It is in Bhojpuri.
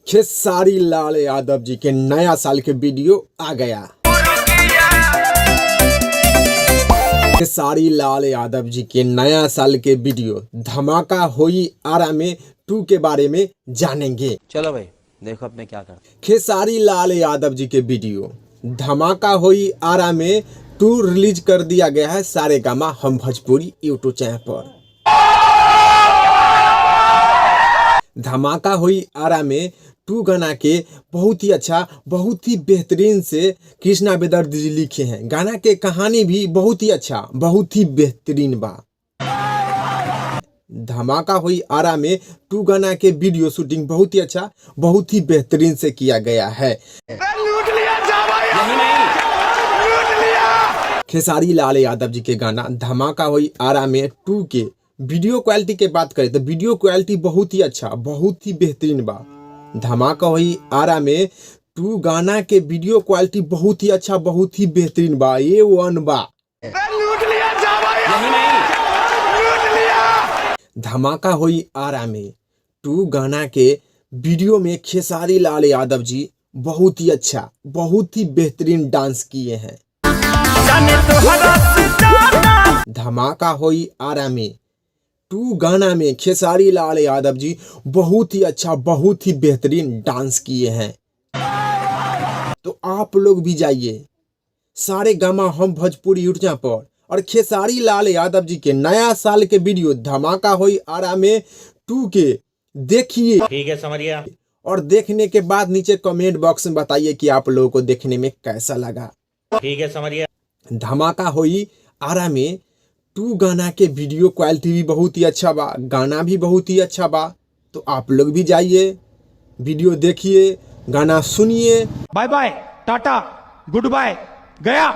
खेसारी लाल यादव जी के नया साल के वीडियो आ गया। खेसारी लाल यादव जी के नया साल के वीडियो धमाका होई आरा में 2 के बारे में जानेंगे। चलो भाई, देखो अब मैं क्या करता। खेसारी लाल यादव जी के वीडियो धमाका होई आरा में 2 रिलीज कर दिया गया है सारेगामा हम भोजपुरी यूट्यूब चैनल पर। धमाका हुई आरा में 2 गाना के बहुत ही अच्छा, बहुत ही बेहतरीन से कृष्णा बेदर्द जी लिखे हैं। गाना के कहानी भी बहुत ही अच्छा, बहुत ही बेहतरीन बा। धमाका हुई आरा में 2 गाना के वीडियो शूटिंग बहुत ही अच्छा, बहुत ही बेहतरीन से किया गया है। खेसारी लाल यादव जी के गाना धमाका हुई आरा में 2 के वीडियो क्वालिटी के बात करें तो वीडियो क्वालिटी बहुत ही अच्छा, बहुत ही बेहतरीन बा। धमाका हुई आरा में 2 गाना के वीडियो क्वालिटी बहुत ही अच्छा, बहुत ही बेहतरीन बा, ये वन बा। धमाका हुई आरा में 2 गाना के वीडियो में खेसारी लाल यादव जी बहुत ही अच्छा, बहुत ही बेहतरीन डांस किए हैं। धमाका हुई आरा में 2 गाना में खेसारी लाल यादव जी बहुत ही अच्छा, बहुत ही बेहतरीन डांस किए हैं। तो आप लोग भी जाइए सारेगामा हम भोजपुरी यूट्यूब पर और खेसारी लाल यादव जी के नया साल के वीडियो धमाका हुई आरा में 2 के देखिए। ठीक है, समझ गया। और देखने के बाद नीचे कमेंट बॉक्स में बताइए कि आप लोगों को देखने में कैसा लगा। ठीक है, समझ गया। धमाका हुई आरा में 2 गाना के वीडियो क्वालिटी भी बहुत ही अच्छा बा, गाना भी बहुत ही अच्छा बा। तो आप लोग भी जाइए, वीडियो देखिए, गाना सुनिए। Bye bye, tata, good bye, गया।